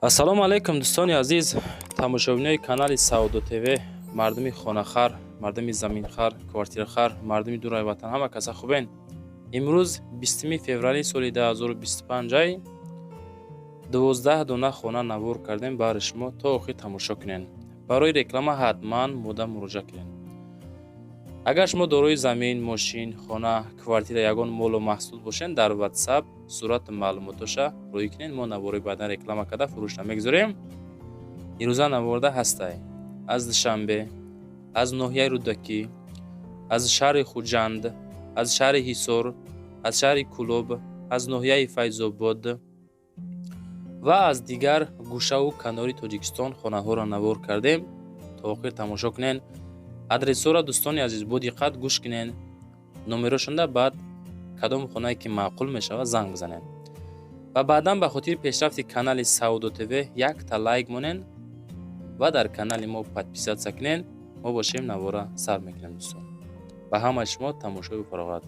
Ассалому алайкум, дӯстони азиз, тамошобинои канали Савдо ТВ, мардуми хонахар, мардуми заминхар, квартирахар, мардуми дураи ватан, ҳама каса хубен? Имрӯз 20 феврали соли 2025 12 дона хона навор кардем баҳри шумо, то охир тамошо кунед. Барои реклама ҳатман мода муроҷиат кунед. Агар шумо дорои замин, мошин, хона, квартира, ягон молу маҳсул бошед, дар WhatsApp сурату маълумотоша рӯй кунед, мо навори баъдан реклама карда фурӯшта мегузорем. Ирӯза наворда ҳастай аз Душанбе, аз ноҳияи Рӯдакӣ, аз шаҳри Хуҷанд, аз шаҳри Ҳисор, аз шаҳри Кӯлоб, аз ноҳияи Файзобод ва аз дигар гӯшаву канори Тоҷикистон хонаҳоро навор кардем. То охир тамошо кунед. Адресҳоро, дӯстони азиз, бо диққат гӯш кунед. Номерошонда баъд кадом хонае ки маъқул мешавад, занг бизанед. Ва баъдан ба хотири пешрафти канали Савдо ТВ якта лайк монед ва дар канали мо подписаться кунед. Мо бошем, навора сар мекунем, дӯстон. Ба ҳамаи шумо тамошои фароғат.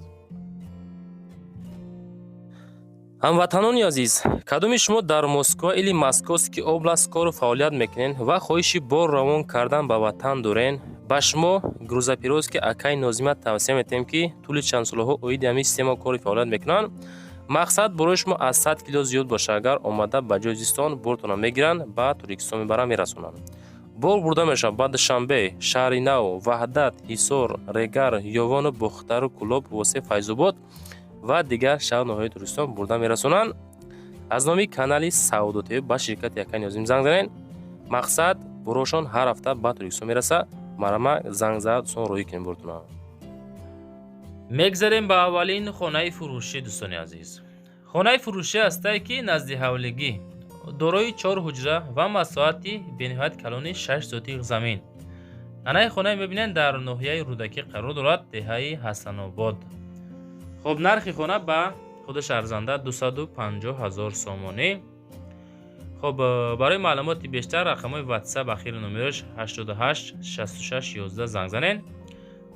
Ҳамватанони азиз, кадоми шумо дар Москва или Московский область кору фаъолият мекунед ва хоҳиши бор равон кардан ба ватан дорен, ба шумо грузоперевозки акаи Нозима тавсия метиҳем, ки тӯли чанд солаҳо оиди ҳамин система кори фаъолият мекунанд. Мақсад, борои шумо аз 100 кило зиёд бошад, агар омада ба ҷои зистон бортонро мегиранд, ба Тоҷикистон мебаранд, мерасонанд. Бор бурда мешавад ба Душанбе, Шаҳри Нав, Ваҳдат, Ҳисор, Регар, Ёвону Бохтару Кӯлоб, Восе, Файзобод ва дигар шаҳру ноҳияи Тоҷикистон бурда мерасонанд. Аз номи канали Савдо ТВ ба ширкати акаи Нозим занг занед. Мақсад, борошон ҳар ҳафта ба Тоҷикистон мерасад. Марама занг зад, дӯстон, роҳӣ кунем бортона. Мегзарем ба аввалин хонаи фурӯшӣ, дӯстони азиз. Хонаи фурӯшӣ ҳастае, ки назди ҳавлигӣ, дорои чор ҳуҷра ва масоҳати бениҳоят калони 6 сотих замин. Анаи хонае мебинед, дар ноҳияи Рӯдакӣ қарор дорад, деҳаи Ҳасанобод. Хоб, нархи хона ба худаш арзанда, 250 000 сомонӣ. Хоб, барои маълумоти бештар рақамҳои WhatsApp, ахири номераш 88 66 11, занг занед.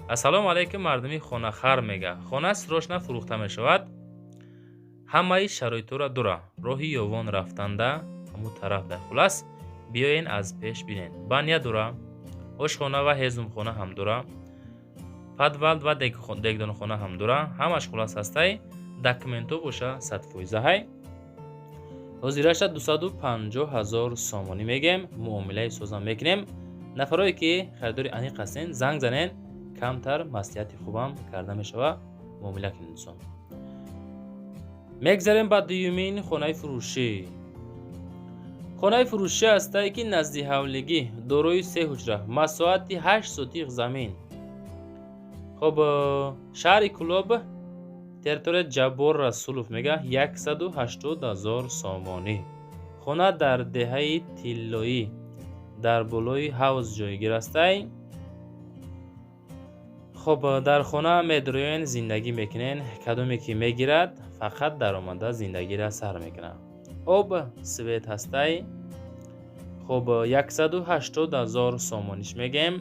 Ассалому алайкум, мардуми хонахар, мега. Хона срочно фурӯхта мешавад, ҳамаи шароитҳоро дора, роҳи Ёвон рафтанда ҳамун тараф дар. Хулас, биёен, аз пеш бинед. Баня дора, ошхона ва ҳезумхона ҳам дора, подвал ва дегдонхона ҳам дора, ҳамаш хулас ҳастай. Документҳо боша 100%-ҳай. Ҳозираша 250 000 сомонӣ мегем, муомилаи созам мекунем. Нафарое ки харидори аниқ ҳастен, занг занен, камтар маслиҳати хубам карда мешавад, муомила кунед, дӯстон. Мегзарем ба дуюмин хонаи фурӯшӣ. Хонаи фурӯшӣ ҳастае, ки назди ҳавлигӣ, дорои се ҳуҷра, масоҳати 8 сотих замин. Хоб, шаҳри Кӯлоб, территория Ҷаббор Расулов, мега, 180 000 сомонӣ. Хона дар деҳаи Тиллоӣ, дар болои ҳавз ҷойгир ҳастай. Хоб, дар хона медроен, зиндагӣ мекунен. Кадоме ки мегирад, фақат даромада зиндагиро сар мекунад. Об, свет ҳастай. Хоб, 180 000 сомониш мегем.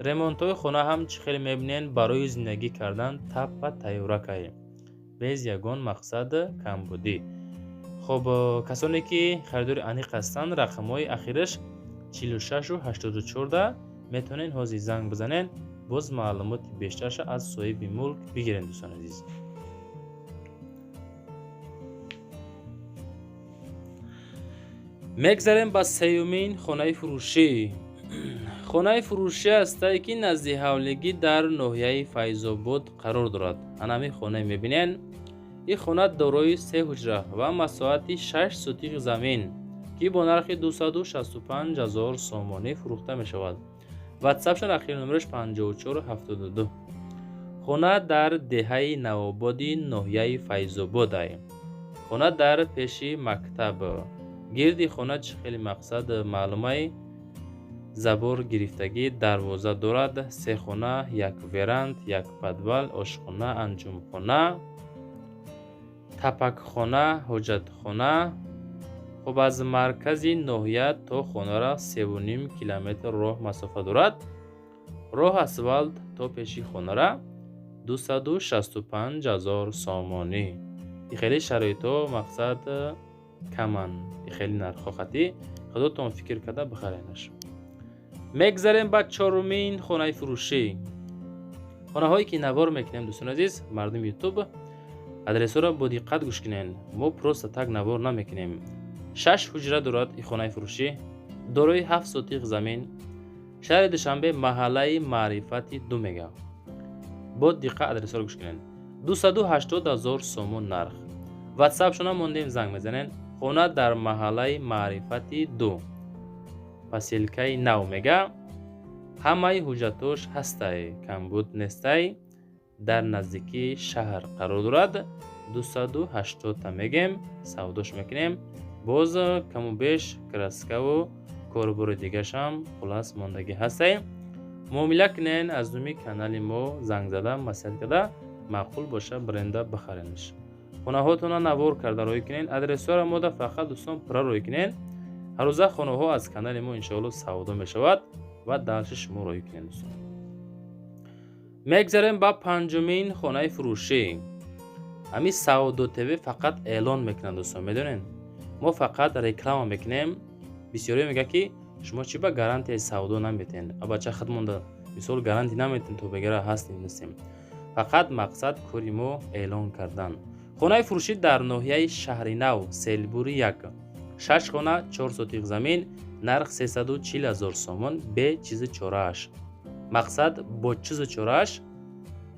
Ремонтҳои хона ҳам чӣ хеле мебинен, барои зиндагӣ кардан таппа тайёракай, без ягон мақсад камбудӣ. Хоб, касоне ки харидори аниқ ҳастанд, рақамҳои ахираш 46-84 метавонед ҳозир занг бизанед, боз маълумоти бештарша аз соҳиби мулк бигиред, дӯстони азиз. Мегзарем ба сеюмин хонаи фурӯшӣ. Хонаи фурӯшӣ ҳастае, ки назди ҳавлигӣ, дар ноҳияи Файзобод қарор дорад. Анами хонае мебинед, ин хона дорои се ҳуҷра ва масоҳати 6 сотих замин, ки бо нархи 265 000 сомонӣ фурӯхта мешавад. Ватсапшон ахири номераш 54 72. Хона дар деҳаи Навободи ноҳияи Файзободай. Хона дар пеши мактаб. Гирди хона чӣ хеле мақсад маълумай, забор гирифтагӣ, дарвоза дорад, се хона, як веранд, як подвал, ошхона, анҷумхона, тапакхона, ҳоҷатхона. Хуб, аз маркази ноҳия то хонара 3,5 километр роҳ масофа дорад. Роҳ асфалт то пеши хонара. 265 000 сомонӣ. Хеле шароитҳо мақсад. Каман хеле нархҳо хатӣ, худотон фикр карда бихаренаш. Мегзарем ба чорумин хонаи фурӯшӣ. Хонаҳое ки навор мекунем, дӯстони азиз, мардуми Ютуб, адресҳоро бо диққат гӯш кунед. Мо просто так навор намекунем. Шаш ҳуҷра дорад и хонаи фурӯшӣ, дорои 7 сотих замин, шаҳри Душанбе, маҳаллаи Маърифати 2 мега. Бо диққат адресҳоро гӯш кунед. 280 000 сомон нарх. Ватсапшона мондем, занг мезанед. Хона дар маҳаллаи Маърифати 2, посёлкаи Нав мега. Ҳамаи ҳуҷҷатош ҳастай, камбуд нестай, дар наздикии шаҳр қарор дорад. 280-та мегем, савдош мекунем. Боз каму беш краскаву корубори дигашам, хулас, мондагӣ ҳастай. Муомила кунен, аз номи канали мо занг зада, маслиҳат карда, маъқул боша, бренда бихаренаш. Хонаҳотона навор карда рӯй кунен, адресҳоро мода фақат, дӯстон, пурра рӯй кунен. Ҳаррӯза хонаҳо аз канали мо, иншоалло, савдо мешавад ва дальше шумо рӯй кунед, дӯстон. Мегзарем ба панҷумин хонаи фурӯшӣ. Ҳамин Савдо ТВ фақат эълон мекунад, дӯстон, медонед, мо фақат реклама мекунем. Бисёриё мегӯяд, ки шумо чӣ ба гарантияи савдо наметиҳед? Абача худмонда мисол гарантия наметиҳем, то бегара ҳастем, нестем. Фақат мақсад кори мо эълон кардан. Хонаи фурӯшӣ дар ноҳияи Шаҳринав, Селбури 1, шаш хона, 4 сотих замин, нарх 340 000 сомон, бе чизи чорааш. Мақсад, бо чизу чорааш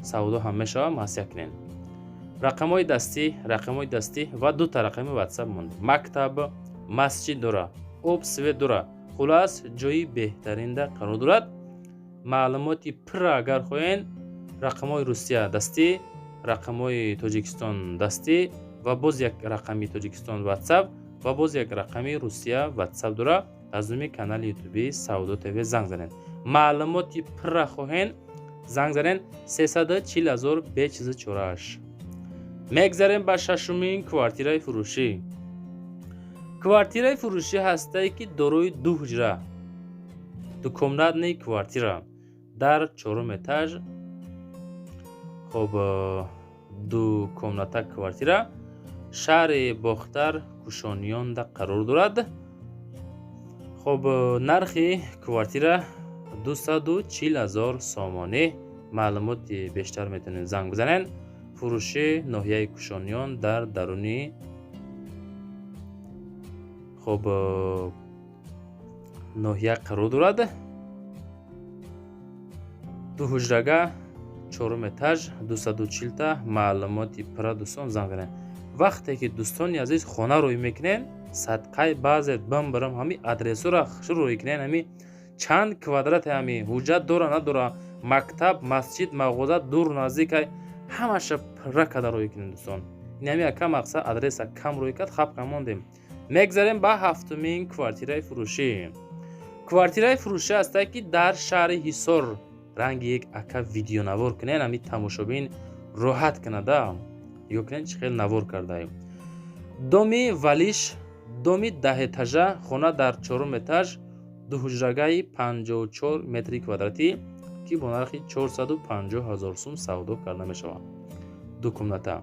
савдо ҳам мешавад. Маслиҳат кунед. Рақамҳои дастӣ, рақамҳои дастӣ ва дута рақами Ватсап монд. Мактаб, масҷид дора, об, свет дора, хулас, ҷои беҳтаринда қарор дорад. Маълумоти пурра агар хоҳед, рақамҳои Русия дастӣ, рақамҳои Тоҷикистон дастӣ ва боз як рақами Тоҷикистон Ватсап ва боз як рақами Русия Ватсап дора. Аз номи канали Ютуби Савдо ТВ занг занед. Маълумоти пурра хоҳед, занг занед. 340 000, бе чизи чорааш. Мегзарем ба шашумин квартираи фурӯшӣ. Квартираи фурӯшӣ ҳастае, ки дорои ду ҳуҷра, двухкомнатный квартира дар чорум этаж. Хоб, ду комната квартира шаҳри Бохтар, Кушониёнда қарор дорад. Хоб, нархи квартира 240 000 сомонӣ. Маълумоти бештар метавонед занг бизанед. Фурӯши ноҳияи Кушониён, дар даруни, хоб, ноҳия қарор дорад. Ду ҳуҷрага, чорум этаж, 240-та. Маълумоти пурра, дӯстон, занг занед. Вақте ки, дӯстони азиз, хона рӯй мекунед, садқаи баъзе бамбарам, ҳами адресҳоро рӯй кунед, ҳами чанд квадрате, ҳами ҳуҷҷат дора, надора, мактаб, масҷид, мағоза дур, наздикай, ҳамаша пурра карда рӯй кунед, дӯстон. Ин ҳами ака мақсад адреса кам рӯй кард, хапка мондем. Мегзарем ба ҳафтумин квартираи фурӯшӣ. Квартираи фурӯшӣ ҳастае, ки дар шаҳри Ҳисор. Ранги як ака видеонавор кунед, ҳами тамошобин роҳат кунада. Нигоҳ кунед, чӣ хел навор кардаем. Доми валиш, доми даҳэтажа, хона дар чорум этаж, дуҳуҷрагаи 54 метри квадратӣ, ки бо нархи 450 ҳазор сум савдо карда мешавад. Ду комната.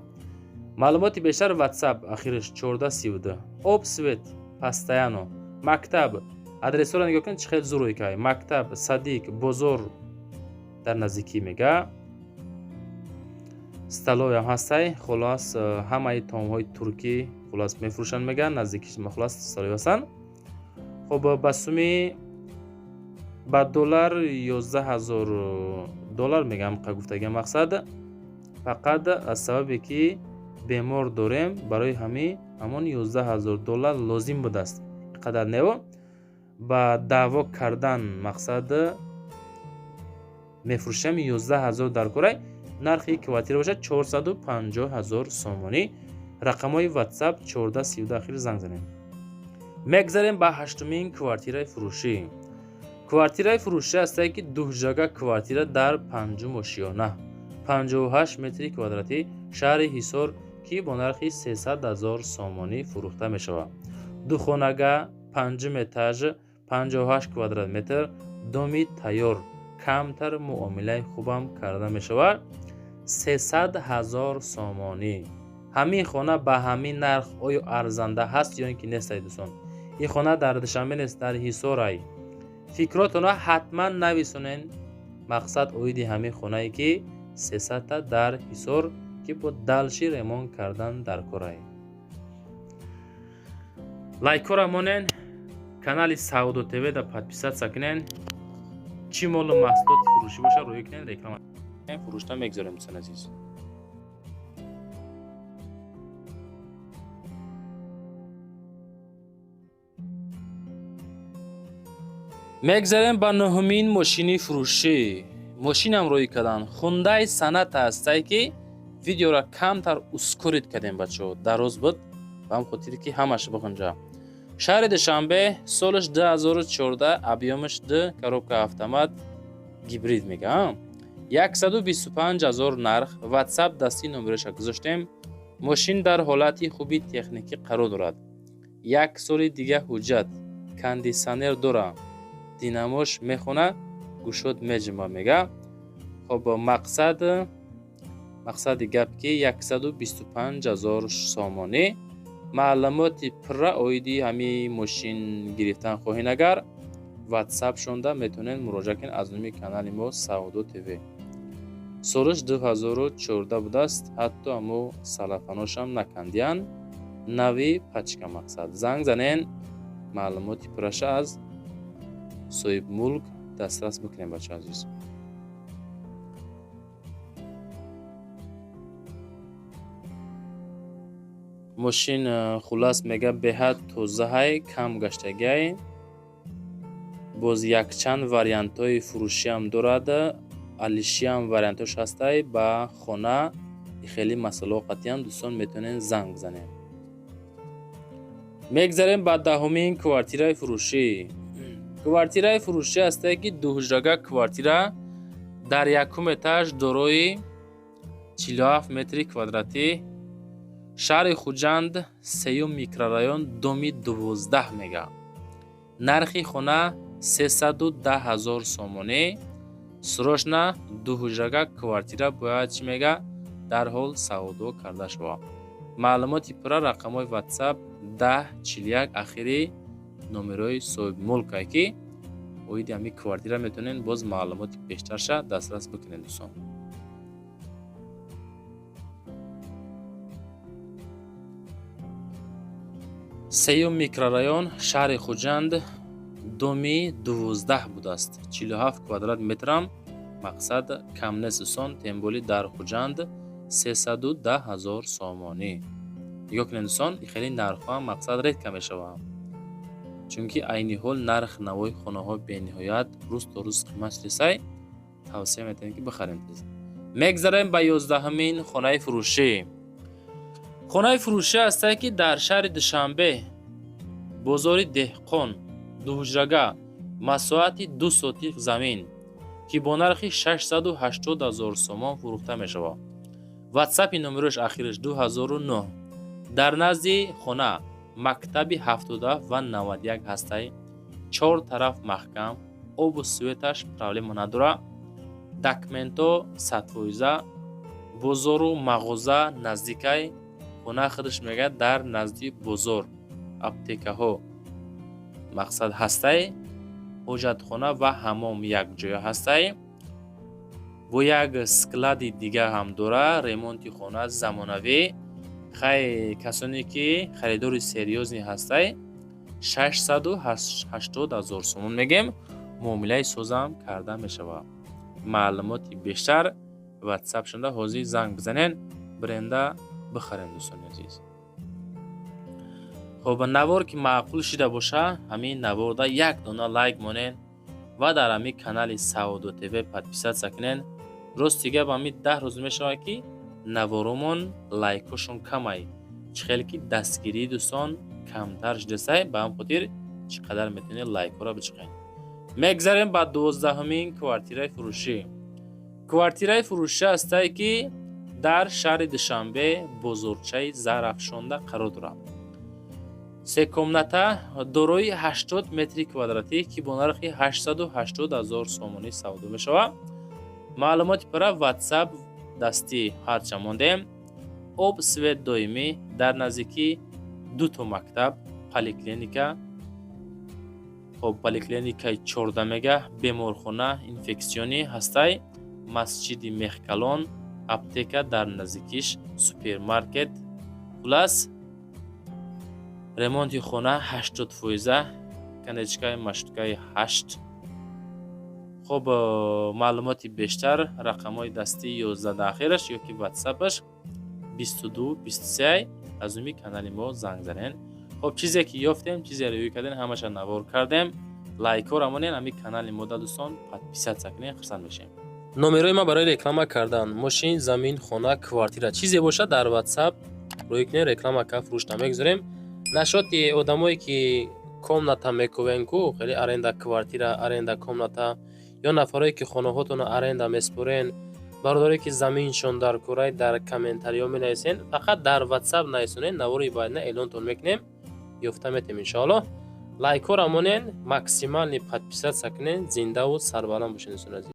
Маълумоти бештар Ватсап ахираш 1432. Об, свет постоянно, мактаб. Адресҳоро нигоҳ кунед, чӣ хел зур кай. Мактаб, садик, бозор дар наздикӣ мега, столовая ам ҳастай. Хулос, ҳамаи таомҳои туркӣ, хулос, мефурӯшанд мега, наздики, хулос, столовая ҳастанд. Хуб, ба суми, ба доллар 11 000 доллар мегам гуфтагиам. Мақсад, фақат аз сабабе ки бемор дорем, барои ҳамин ҳамон 11 000 доллар лозим будааст. Иқадар нево ба даъво кардан, мақсад, мефурӯшем, 11 000 дар корай. Нархи квартира бошад 450 000 сомонӣ. Рақамҳои Ватсап 1432 ахир, занг занем. Мегзарем ба ҳаштумин квартираи фурӯшӣ. Квартираи фурӯшӣ ҳастае, ки дуҳуҷрага квартира дар панҷум ошиёна, 58 метри квадратӣ, шаҳри Ҳисор, ки бо нархи 300 ҳазор сомонӣ фурӯхта мешавад. Духонага, панҷум этаж, 58 квадрат метр, доми тайёр, камтар муомилаи хубам карда мешавад. 300 ҳазор сомонӣ. Ҳамин хона ба ҳамин нарх оё арзанда ҳаст ё ин ки нестай, дӯстон? Ин хона дар Душанбе нест, дар Ҳисорай. Фикротонро ҳатман нависонен. Мақсад оиди ҳамин хонае, ки 300-та дар Ҳисор, ки бо дальше ремонт кардан дар корай. Лайкҳоро монен, канали Савдо ТВ да подписаться кунен. Чӣ молу маҳсулоти фурӯшӣ боша, рӯй кунен, реклама фурӯшта мегзорем, дӯстон азиз. Мегзарем ба нуҳумин мошини фурӯшӣ. Мошинам рӯй кардан Хундай Соната ҳастай, ки видеоро камтар ускорить кардем, бачаҳо, дароз буд, ба ҳам хотире ки ҳамаш бихунҷа. Шаҳри Душанбе, солаш 2014, объём аш д, коробка автомат, гибрид мега. 125 ҳазор нарх. Ватсап дастии номераша гузоштем. Мошин дар ҳолати хуби техникӣ қарор дорад, як соли дига ҳуҷҷат, кондитсионер дора, динамош мехона, гӯшод меҷима мега. Хоб, мақсади гап, ки 125 ҳазор сомонӣ. Маълумоти пурра оиди ҳамин мошин гирифтан хоҳед агар, ватсап шонда метавонед муроҷиат кунед аз номи канали мо Савдо ТВ. Солаш 2014 будааст, ҳатто ҳамо салафаношам накандиянд, нави пачка. Мақсад, занг занен, маълумоти пурраша аз соҳибмулк дастрас бикунем, бачаҳо азиз. Мошин, хуллас, мега, беҳад тозаҳай, кам гаштагиай. Боз якчанд вариантҳои фурӯшиам дорад, алишиам вариантҳош ҳастай. Ба хона хеле масъалаҳо қатъиян, дӯстон, метавонед занг бизанед. Мегзарем ба 10-умин квартираи фурӯшӣ. Квартираи фурӯшӣ ҳастае, ки дуҳуҷрага квартира дар якум этаж, дорои 47 метри квадратӣ, шаҳри Хуҷанд, сеюм микрорайон, дом и 12 мега. Нархи хона 310 ҳазор сомонӣ. Срочно дуҳуҷрага квартира бояд, чӣ мега, дарҳол савдо карда шавад. Маълумоти пурра рақамҳои ватсап 10 41 ахири номерои соҳибмулкае, ки оиди ҳамин квартира метавонед боз маълумоти бештарша дастрас бикунед, дӯстон. Сеюм микрорайон, шаҳри Хуҷанд, дом и 12 будааст. 47 квадрат метрам, мақсад, кам нест, дӯстон, тем более дар Хуҷанд 310 ҳазор сомонӣ. Нигоҳ кунед, дӯстон, хеле нархҳоам, мақсад, редко мешаванд, чунки айни ҳол нарх навои хонаҳо бениҳоят рӯз то рӯз қимат шудисай. Тавсия метавонем, ки бихарем тез. Мегзарем ба 11-умин хонаи фурӯшӣ. Хонаи фурӯшӣ ҳастае, ки дар шаҳри Душанбе, бозори Деҳқон, дуҳуҷрага, масоҳати 2 сотих замин, ки бо нархи 680 ҳазор сомон фурӯхта мешавад. Ватсапи номерош ахираш 2009. Дар назди хона мактаби 77 ва 91 ҳастай. Чор тараф маҳкам, обу свет аш проблема надорад, документҳо 100%. Бозору мағоза наздикай. Хона худаш, мегӯяд, дар назди бозор, аптекаҳо, мақсад, ҳастай, ҳоҷатхона ва ҳаммом якҷоя ҳастай, бо як склад и дига ҳам дора. Ремонти хона замонавӣ. Хай, касоне ки харидори серьёзный ҳастай, 680 ҳазор сомон мегем, муомилаи созам карда мешавад. Маълумоти бештар ватсап шуда ҳозир занг бизанен, бренда бихарем, дӯстони азиз. Хоб, навор ки маъқул шида боша, ҳамин наворда як дона лайк монен ва дар ҳамин канали Савдо ТВ подписаться кунен. Рости гап, ҳамин 10 рӯз мешавад, ки наворомон лайкҳошон камай. Чӣ хеле ки дастгирии дӯстон камтар шудасай, ба ҳам хотир чӣ қадар метавонед лайкҳоро бичиқед. Мегзарем ба 12-умин квартираи фурӯшӣ. Квартираи фурӯшӣ ҳастае, ки дар шаҳри Душанбе, бозорчаи Зарафшонда қарор дорад. Се комната, дорои 80 метри квадратӣ, ки бо нархи 880 ҳазор сомонӣ савдо мешавад. Маълумоти пурра ватсап дастӣ ҳарча мондем. Об, свет доимӣ, дар наздикӣ дуто мактаб, поликлиника. Хоб, поликлиникаи 14 мега, беморхона инфексионӣ ҳастай, масҷиди Мехкалон, аптека дар наздикиш, супермаркет. Хулас, ремонти хона 80%, конечкаи маршруткаи 8. Хоб, маълумоти бештар рақамҳои дастии 11 ахираш ё ки ватсапаш 22 23, аз уми канали мо занг занен. Хоб, чизе ки ёфтем, чизе рӯй кардем, ҳамаша навор кардем. Лайкҳоро монен, ҳами канали мо да, дӯстон, подписаться кунен, хурсанд мешем. Номерои ма барои реклама кардан мошин, замин, хона, квартира, чизе бошад, дар ватсап рӯй кунем, реклама ка, фурӯш намегузорем. Нашоти одамое ки комната мекувен ку, хеле аренда квартира, аренда комната, ё нафарое ки хонаҳотонро аренда меспорен, бародарое ки заминшон дар курай, дар комментариҳо менависен, фақат дар ватсап нависонен, навори баъдина эълонтон мекунем, ёфта метем, иншоаллоҳ. Лайкҳоро монен, максимальный подписаться кунен. Зиндаву сарбаланд бошед, дӯстони азиз.